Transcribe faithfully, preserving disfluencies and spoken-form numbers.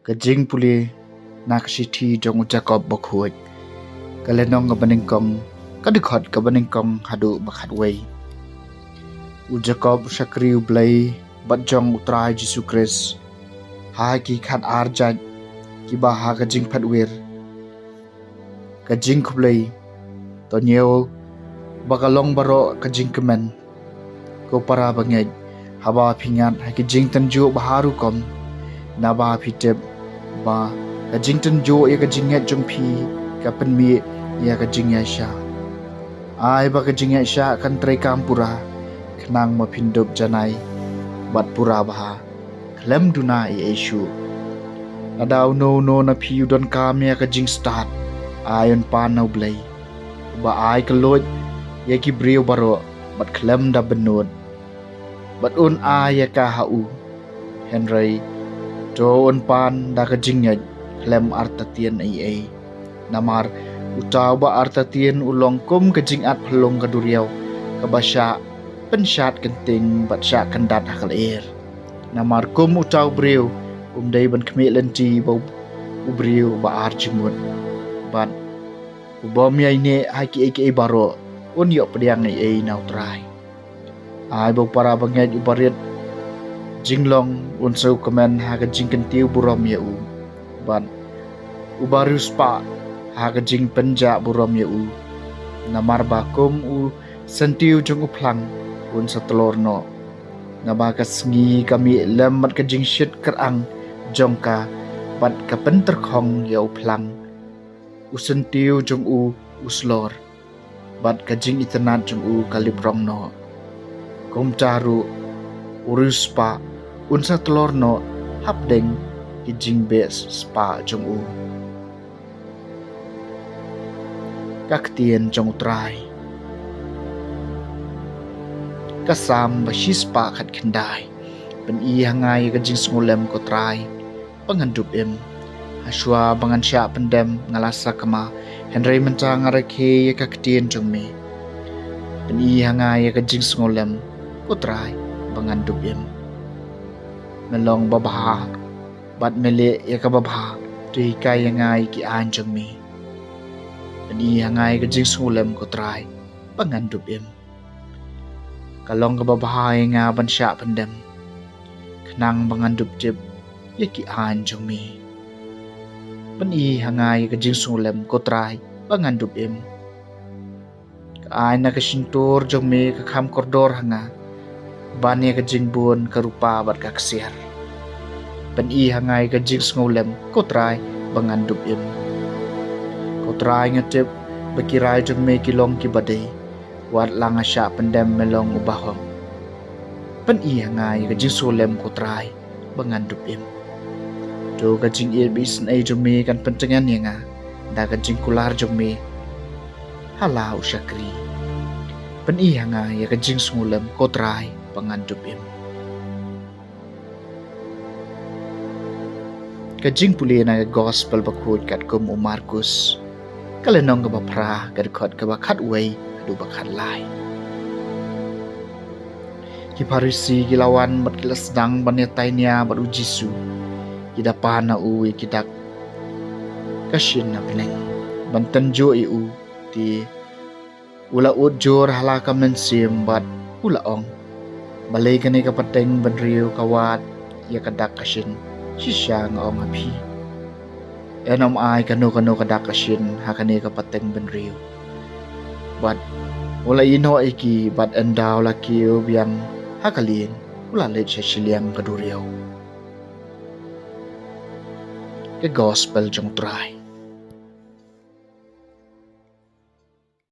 Ka jingpule na ka shithi jong u Jakob bakhuid, ka lynnong kaba nyngkong, ka dkhot kaba nyngkong haduh ba khatwei. U Jakob u shakri U Blei bad jong U Trai Jisu Khrist ha ki khatar jait kiba ha ka jingphetwir. Ka jingkhublei. To ñiew ba ka long baroh ka jingkmen, ko para bangeit, haba phi ngat ha ki jingtynjuh ba har rukom, naba phi tip ba ka jingtynjuh ïa ka jingngeit jong phi ka pynmih ïa ka jingïaishah. Ai ba ka jingïaishah kan treikam pura, khnang ba phin dup janai bad pura bha, khlem duna ei ei shuh. Lada uno uno na phi u donkam ïa ka jingstad, ai un pan na U Blei, uba ai kylluid ïa ki briew baroh bad khlem da bynnud, bad un ai ïa ka ha u. Hynrei to un pan da ka jingngeit, khlem artatien ei ei. Namar uta uba artatien u long kum ka jingat phyllung ka duriaw, kaba shah pynshad kynting bad shah kyndat ha ka lyer. Namar kum uta u briew, um dei ban khmih lynti bad u briew ba ar jingmut. Bad uba ym ïaineh ha kiei kiei baroh, un ïoh pdiang ei ei na U Trai. Ai ba u para bangeit uba rit jinglong un sngewkmen ha ka jingkyntiew burom ïa u, bad uba riewspah ha ka jingpynjah burom ïa u. Namar ba kum u syntiew jong u phlang, un sa tlor noh. Naba ka sngi ka mih lem bad ka jingshit kyrang jong ka, bad ka pyntyrkhong ïa u phlang. U syntiew jong u u slor, bad ka jingitynnad jong u ka lip rong noh. Kumta ruh u riewspah un sa tlor noh hapdeng ki jingbeh spah jong u. Ka ktien jong U Trai. Ka Salm ba shispah khatkhyndai. Pyni ha nga ïa ka jingsngewlem, ko Trai, ba ngan dup im. Hashwa ba ngan shah pyndem nga la sakma, hynrei mynta nga rakhe ïa ka ktien jong me. Pyni ha nga ïa ka jingsngewlem, ko Trai, ba ngan dup im. Me long babha, bad me leh ïa ka babha, to hikai ïa nga ïa ki aiñ jong me. Pyni ha nga ïa ka jingsngewlem, ko Trai, ba ngan dup im. Ka long kaba bha ïa nga ban shah pyndem, khnang ba ngan dup tip ïa ki aiñ jong me. Pyni ha nga ïa ka jingsngewlem, ko Trai, ba ngan dup im. Ka aiñ na ka shyntur jong me ka kham kordor ha nga ban ïa ka jingbun ka rupa bad ka ksiar. Pyni ha nga ïa ka jingsngewlem, ko Trai, ba ngan dup im. Ko Trai, nga tip ba ki rai jong me ki long kiba dei. Wat la nga shah pyndem, me long uba hok. Pyni ha nga ïa ka jingsngewlem, ko Trai, ba ngan dup im. To ka jingïeit ba isynei jong me kan pyntngen ïa nga da ka jingkular jong me ha la u shakri. Pyni ha nga ïa ka jingsngewlem, ko Trai, ba ngan dup im. Ka jingpule na ka Gospel bakhuid katkum u Markus, ka lynnong kaba phra, ka dkhot kaba khatwei haduh ba khatlai. Ki Pharisi ki la wan bad ki la sdang ban ïatainia bad U Jisu. Ki da pan na u ïa ki dak ka shin na bneng ban tynjuh ïa u, te u la ud jur ha la ka mynsiem bad u la ong: Balei kane ka pateng bynriew ka wad ïa ka dak ka shin? Shisha nga ong ha phi, yn ym ai kano kano ka dak ka shin ha kane ka pateng bynriew. Bad u la ïehnoh ïa ki, bad ynda u la kiew biang ha ka lieng, u la leit sha shiliang ka duriaw. Ka Gospel jong U Trai.